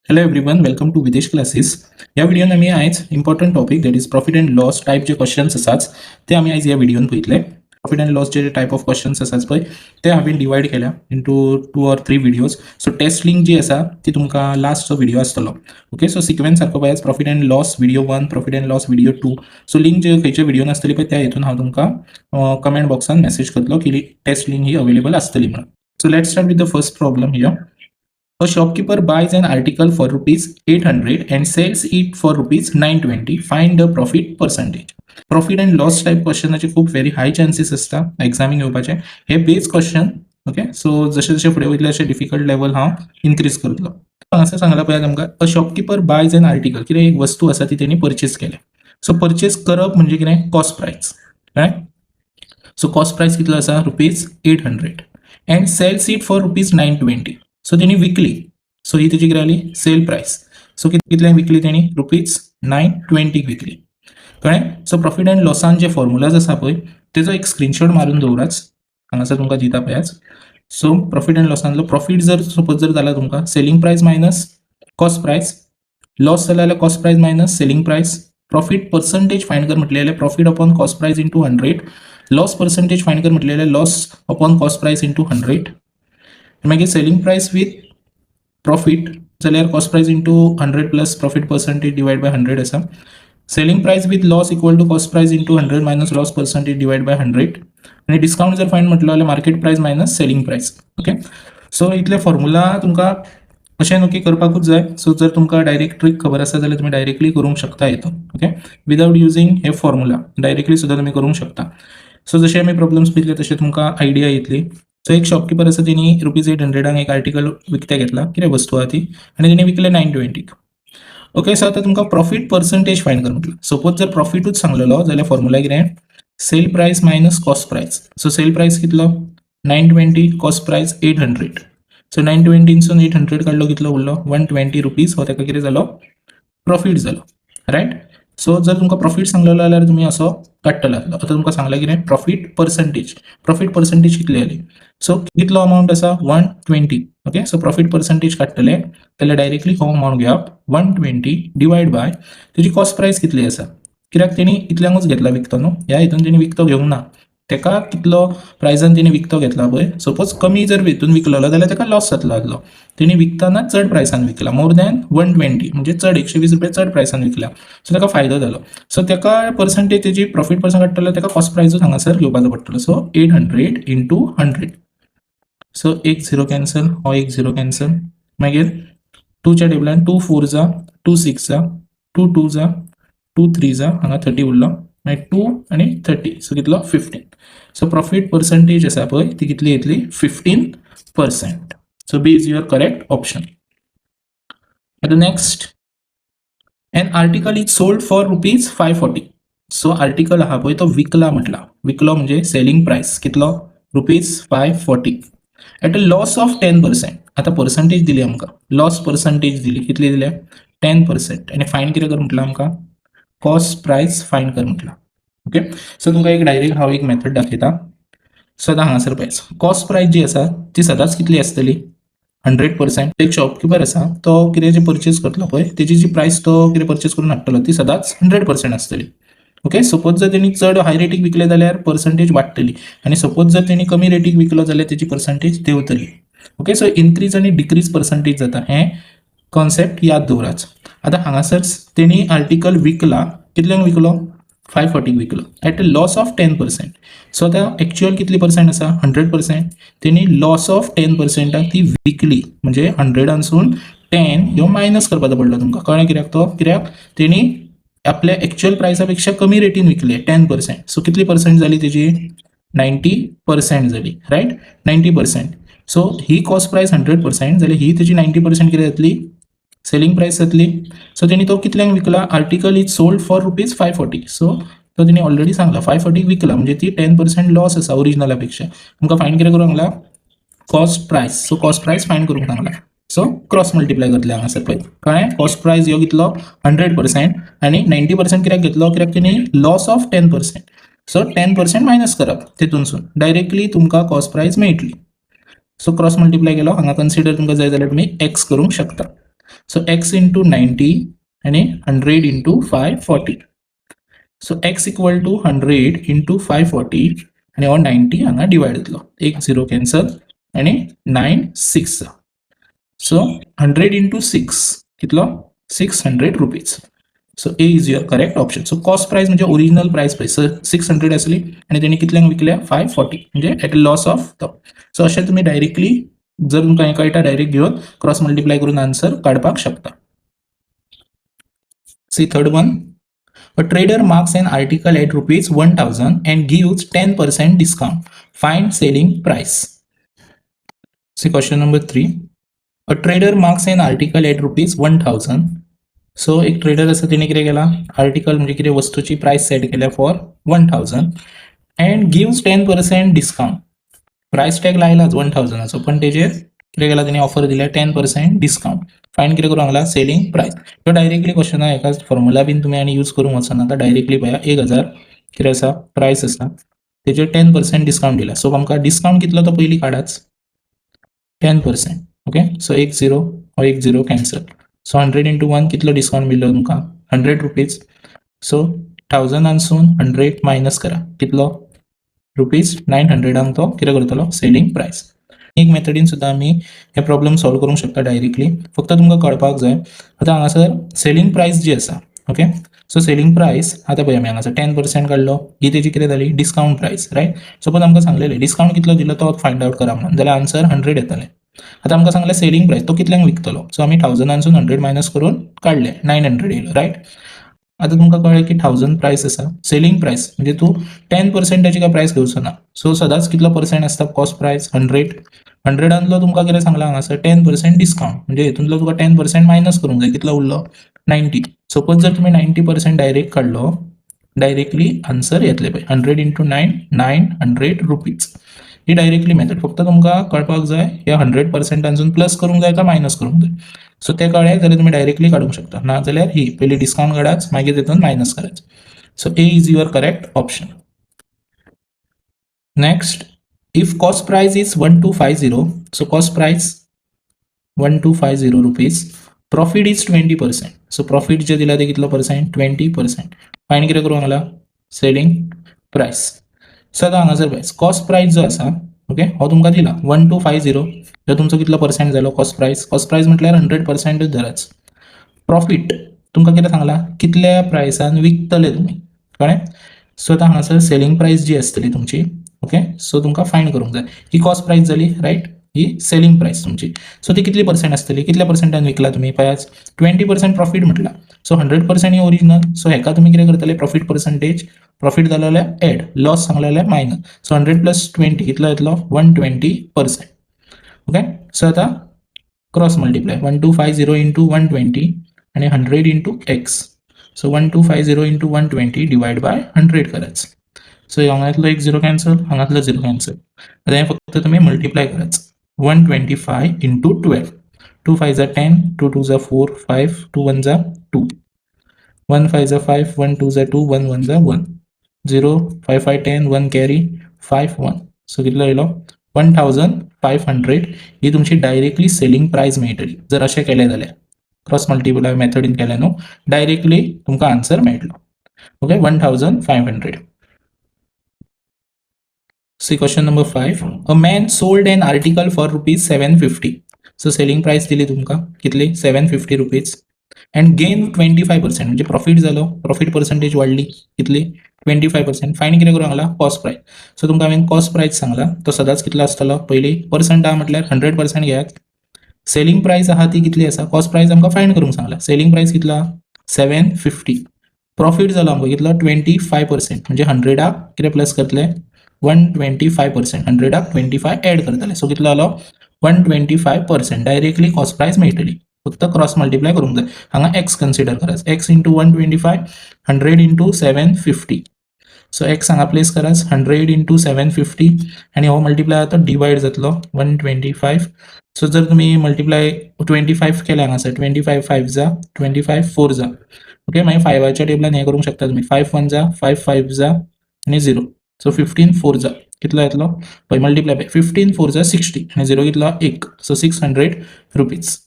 Hello everyone, welcome to Videsh Classes. ह्या व्हिडिओन आमी आयज important topic, that is profit and loss type J questions आसात ते आमी आयज ह्या व्हिडिओन पळयतले. Profit and loss J type of questions आसात पळय, ते हांवें डिवायड केल्या into two or three videos. So test link जी आसा ती तुमकां लास्टचो व्हिडिओ आसतलो. ओके, सो सिक्वेन्स सारको पळयात: profit and loss video one, profit and loss video two. So link जे खंयच्या व्हिडिओन आसतली पळय, त्या हितून हांव तुमकां कमेंट बॉक्सान मॅसेज करतलो की टेस्ट लिंक ही अवेलेबल आसतली म्हणून. So let's start with the first problem here. A shopkeeper buys an article for ₹800 and sells it for ₹920. Find the profit percentage. Profit and loss type क्वेश्चनाचे खूप very high chances आसता एग्जामीक येवपाचे. हे बेस question. Okay, so जशें जशें फुडें वयतले तशें difficult level हांव इन्क्रीज करतलो. हांगासर सांगला पळयात आमकां, a shopkeeper buys an article. कितें एक वस्तू आसा, ती तेणी परचेस केल्या. सो परचेस करप म्हणजे कितें? Cost price, right? So cost price कितलो आसा? ₹800 and sells it for ₹920. So तेणी विकली. सो ही तेजी कितें जाली? Sale price. सो कितल्यांक विकली तेणी? रुपीज नायन ट्वेंटीक विकली. कळ्ळें? सो प्रॉफिट अँड लॉसान जे फॉर्मुलाज आसा पळय, तेजो एक स्क्रीनशॉट मारून दवराच. हांगासर तुमकां दिता पळयाच. सो प्रॉफिट अँड लॉसांतलो प्रॉफिट जर सपोज जर जाला तुमकां, selling price minus cost price. Loss जाला जाल्यार cost price minus selling price. Profit percentage find कर म्हटलें जाल्यार profit upon cost price into 100. Loss percentage find कर म्हटलें जाल्यार loss upon cost price into 100. मागीर सेलिंग प्रायस विथ प्रॉफिट जाल्यार cost price into 100 plus profit percentage divide by 100 आसा. Selling price with loss equal to cost price into 100 minus loss percentage divide by 100. आनी discount जर find म्हटलो जाल्यार market price minus selling price. Okay, so इतले formula तुमकां अशें न्हू की करपाकूच जाय. सो जर तुमकां डायरेक्ट ट्रीक खबर आसा जाल्यार तुमी डायरेक्टली करूंक शकता हितून. ओके, विदावट युजींग हे फॉर्मुला डायरेक्टली सुद्दां तुमी करूंक शकता. सो जशे आमी प्रॉब्लम्स पळयतले, तशें तुमकां आयडिया येतली. सो एक शॉपकिपर आसा, तेणी रुपीज एट हंड्रेडाक एक आर्टिकल विकतें घेतला. कितें वस्तू आहा ती आनी तेणी विकले नायन ट्वेंटीक. ओके, सो आतां तुमकां प्रॉफीट पर्संटेज फायंड कर म्हटलं. सपोज जर प्रॉफिटूच सांगलेलो जाल्यार फॉर्मुला कितें? Sale price minus cost price. So sale price कितलो? 920. Cost price 800. So nine ट्वेंटीनसून eight hundred काडलो, कितलो उरलो? One twenty rupees. हो ताका कितें जालो? प्रॉफीट जालो, रायट? सो जर तुमकां प्रॉफीट सांगलेलो जाल्यार तुमी असो काडटले आसलो. आतां तुमकां सांगलें कितें? Profit percentage. प्रॉफीट पर्संटेज कितली जाली? सो कितलो अमावंट आसा? 120. Okay, so profit percentage काडटले जाल्यार डायरेक्टली हो अमावंट घेवप, वन ट्वेंटी डिवायड बाय तेजी कॉस्ट प्रायस कितली आसा. कित्याक तेणी इतल्यांकूच घेतला विकतो न्हू, ह्या हितून तेणी विकतो घेवंक ना. तेका कितलो प्रायजान तेणी विकतो घेतला पळय. सपोज कमी जर हितून विकलेलो जाल्यार तेका लॉस जातलो आसलो. तेणी विकतना चड प्रायसान विकला, मोर दॅन वन ट्वेंटी, म्हणजे चड एकशे वीस रुपया चड प्रायसान विकला. सो तेका फायदो जालो. सो तेका पर्संटेज, तेजी प्रॉफीट पर्संट काडटलो, तेका कॉस्ट प्रायजूच हांगासर घेवपाचो पडटलो. So 800 into 100. So एक झिरो कॅन्सल, हो एक झिरो कॅन्सल. मागीर टूच्या टेबलान two four za, two six za, two two za, two three za. हांगा थर्टी उरलो. मागीर टू आनी थर्टी, सो कितलो? फिफ्टीन. सो प्रॉफीट पर्संटेज आसा पळय, ती कितली येतली? 15%. So B is your correct option. आतां next, an article is sold for ₹540. So article आहा पळय, तो विकला म्हटला. विकलो म्हणजे सेलिंग प्रायस कितलो? ₹540 at a loss of 10%. आतां पर्संटेज दिली आमकां, लॉस पर्संटेज दिली. कितली दिल्या? Ten percent. आनी फायंड कितें कर म्हटलां आमकां? कॉस्ट प्रायस फायंड कर म्हटलां. ओके, सो तुमकां एक डायरेक्ट हांव एक मेथड दाखयता. सो आतां हांगासर पळय, कॉस्ट प्रायस जी आसा ती सदांच कितली आसतली? Hundred percent. एक शॉपकिपर आसा, तो कितें जे परचेज करतलो पळय, तेजी जी प्रायस तो कितें परचेज करून हाडटलो, ती सदांच हंड्रेड पर्संट आसतली. ओके, सपोज जर तेणी चड हाय रेटीक विकले जाल्यार पर्संटेज वाडटली आनी सपोज जर तेणी कमी रेटीक विकलो जाल्यार तेजी पर्संटेज देंवतली. ओके, सो इन्क्रीज आनी डिक्रीज पर्संटेज जाता, हें कॉन्सेप्ट याद दवराच. आतां हांगासर तेणी आर्टिकल विकला. कितल्यांक विकलो? Five फोर्टीक विकलो at a loss of 10%. So आतां एक्चुअल कितली पर्संट आसा? Hundred percent. तेणी लॉस ऑफ टेन पर्संटाक ती विकली, म्हणजे हंड्रेडानसून टेन ह्यो मायनस करपाचो पडलो तुमकां. कळ्ळें? कित्याक तो, कित्याक तेणी आपल्या एक्चुअल प्रायसा पेक्षा कमी रेटीन विकले टेन पर्संट. सो कितली पर्संट जाली तेजी? नायन्टी पर्संट जाली, रायट? Ninety percent. सो ही कॉस्ट प्रायस हंड्रेड पर्संट जाल्यार ही तेजी नायन्टी पर्संट कितें जातली? सेलिंग प्रायस जातली. सो तेणी तो कितल्यांक विकला? Article is sold for ₹540. So तो तेणी ऑलरेडी सांगला, फाय फोर्टीक विकला, म्हणजे ती टेन पर्संट लॉस आसा ओरिजिनला पेक्षा. तुमकां फायंड कितें करूंक सांगला? Cost price. So cost price find करूंक सांगला. सो क्रॉस मल्टिप्लाय करतले हांगासर पळय. कळ्ळें? कॉस्ट प्रायस ह्यो कितलो? Hundred percent. आनी नायन्टी पर्संट कित्याक घेतलो? कित्याक तेणी loss of 10%. So 10% minus करप तितूनसून, डायरेक्टली तुमकां कॉस्ट प्रायस मेळटली. सो क्रॉस मल्टिप्लाय केलो. हांगा कन्सिडर तुमकां जाय जाल्यार तुमी एक्स करूंक शकता. So x into 90 आनी 100 into 540. So x equal to 100 into 540 आनी हो 90 हांगा डिवायड जातलो, एक झिरो कॅन्सल आनी 9 6. सो 100 इंटू 6 कितलो? ₹600. So A is your correct option. So cost price म्हणजे ओरिजिनल प्रायस पळय 600 आसली आनी तेणी कितल्यांक विकल्या? 540, म्हणजे एट अ लॉस ऑफ तो. सो अशें तुमी डायरेक्टली जर तुमकां हें कळटा, डायरेक्ट घेवन क्रॉस मल्टिप्लाय करून आन्सर काडपाक शकता. See third one. A trader marks an article at ₹1000 and gives 10% discount. Find selling price. See question number 3. A trader marks an article at ₹1000. So एक ट्रेडर आसा, तेणे कितें केलां? आर्टिकल म्हणजे कितें वस्तूची प्रायस सेट केल्या for 1000 and gives 10% discount. Price tag लायलाच 1000आचो, पण तेजेर कितें केलां तेणी? ऑफर दिल्या 10% डिस्कावंट. फायंड कितें करूंक सांगला? Selling price. तो डायरेक्टली क्वेश्चन हेका फॉर्मुला बीन तुमी आनी यूज करूंक वचनाका. डायरेक्टली पळया, 1000 कितें आसा? प्रायस आसा. तेजेर 10% डिस्कावंट दिला. सो आमकां डिस्कावंट कितलो तो पयलीं काडाच. 10%, ओके. सो एक झिरो हो एक zero cancel. So 100 into 1 कितलो डिस्कावंट मेळ्ळो तुमकां? ₹100. सो 1000आनसून 100 मायनस करा, कितलो? ₹900आंक तो कितें करतलो? Selling price. एक मेथडीन सुद्दां आमी हे प्रॉब्लम सॉल्व करूंक शकता डायरेक्टली, फक्त तुमकां कळपाक जाय. आतां हांगासर सेलिंग प्रायस जी आसा, ओके, सो सेलिंग प्रायस आतां पळय, आमी हांगासर 10% काडलो, ही तेजी कितें जाली? Discount price, right? Suppose आमकां सांगलेलें डिस्कावंट कितलो दिलो तो फायंड आवट करा म्हणून, जाल्यार आन्सर 100 येतलें. आतां आमकां सांगलें सेलिंग प्रायस, तो कितल्यांक विकतलो? सो आमी 1000आनसून 100 मायनस करून काडले, 900 येयलो, रायट? आतां तुमकां कळ्ळें की 1000 प्रायस आसा, सेलिंग प्रायस म्हणजे तूं 10%ाची काय प्रायस घेवचो ना. सो सदांच कितलो पर्संट आसता कॉस्ट प्रायस? 100. 100आंतलो तुमकां कितें सांगलां हांगासर? 10% डिस्कावंट, म्हणजे हितूंतलो तुका 10% मायनस करूंक जाय. कितलो उरलो? 90. सपोज जर तुमी 90% डायरेक्ट काडलो, डायरेक्टली आन्सर येतले पळय, 100 into 9, ₹900. ही डायरेक्टली मेथड, फक्त तुमकां कळपाक जाय ह्या 100%आनसून प्लस करूंक जाय काय मायनस करूंक जाय. सो तें कळ्ळें जाल्यार तुमी डायरेक्टली काडूंक शकता, ना जाल्यार ही पयली डिस्कावंट काडाच, मागीर तितून मायनस करायचं. So A is your correct option. Next, if cost price is 1250, so cost price ₹1250, profit is 20%. So profit जे दिला ते कितलो पर्सेंट? 20%. फायंड कितें करूंक सांगला? Selling price. सो आतां हांगासर पळय, कॉस्ट प्रायस जो आसा, ओके, हो तुमकां दिला 1250. जो तुमचो कितलो पर्सेंट जालो कॉस्ट प्रायस? कॉस्ट प्रायस म्हटल्यार 100%च धराच. प्रॉफीट तुमकां कितें सांगला? कितल्या प्रायसान विकतले तुमी, कळ्ळें? सो आतां हांगासर सेलिंग प्रायस जी आसतली तुमची, ओके, सो तुमकां फायंड करूंक जाय. ही कॉस्ट प्रायस जाली, रायट? ही सेलिंग प्रायस तुमची. सो ती कितली पर्सेंट आसतली? कितल्या पर्सेंटान विकला तुमी? पळयाच, 20% प्रॉफीट म्हटला. सो 100% ही ओरिजिनल. सो हेका तुमी कितें करतले? प्रॉफीट पर्सेंटेज, प्रॉफीट जालो जाल्यार एड, लॉस सांगलो जाल्यार मायनस. सो 100 प्लस 20 कितलो येतलो? 120%. ओके, सो आतां cross multiply, 1250 into 120 आनी 100 into x. So 1250 into 120 divide by 100 करायचं. सो हांगातलो एक झिरो कॅन्सल, हांगातलो झिरो कॅन्सल. आतां हें फक्त तुमी मल्टिप्लाय करायचं. 125 into 12, 2 5 za 10, 2 2 za 4, 5, 2 1 za 2, 1 5 za 5, 1 2 za 2, 1 1 za 1, 0, 5 5 10, 1 carry, 5 1. So कितलो येयलो? 1500. ही तुमची डायरेक्टली सेलिंग प्रायस मेळटली. जर अशें केलें जाल्यार, क्रॉस मल्टिप्लाय मेथडीन केलें न्हू, डायरेक्टली तुमकां आन्सर मेळटलो. Okay, 1500. See question number 5. A man sold an article for ₹750. So selling price दिली तुमकां कितली? ₹750 and gain 25%, म्हणजे प्रॉफिट जालो, प्रॉफिट पर्सेंटेज वाडली कितली? 25%. फायंड कितें करूंक सांगला? Cost price. सो तुमकां हांवें कॉस्ट प्रायस सांगला, तो सदांच कितलो आसतलो? पयलीं पर्संट आहा म्हटल्यार 100% घेयात. सेलिंग प्रायस आहा ती कितली आसा? कॉस्ट प्रायस आमकां फायंड करूंक सांगला. सेलिंग प्रायस कितलो आहा? 750. प्रॉफिट जालो आमकां कितलो? 25%. म्हणजे 100आक कितें प्लस करतले? 125%. 100आक 25 एड करतले. सो कितलो जालो? 125%. Directly cost price मेळटली, फक्त क्रॉस मल्टिप्लाय करूंक जाय. हांगा एक्स कन्सिडर करायचं, x into 125, 100 into 750. So x हांगा प्लेस कराच, 100 इंटू 750 आनी हो मल्टिप्लाय जाता, डिवायड जातलो 125. सो जर तुमी मल्टिप्लाय 25 केले हांगासर, 25 5 za, 25 4 za, okay. मागीर फायवाच्या टेबलान हें करूंक शकता तुमी, 5 1 za, 5 5 za आनी 0. सो 15 4 za कितलो येतलो पळय, मल्टिप्लाय पळय, 15 4 za 60 आनी झिरो कितलो? एक. सो ₹600.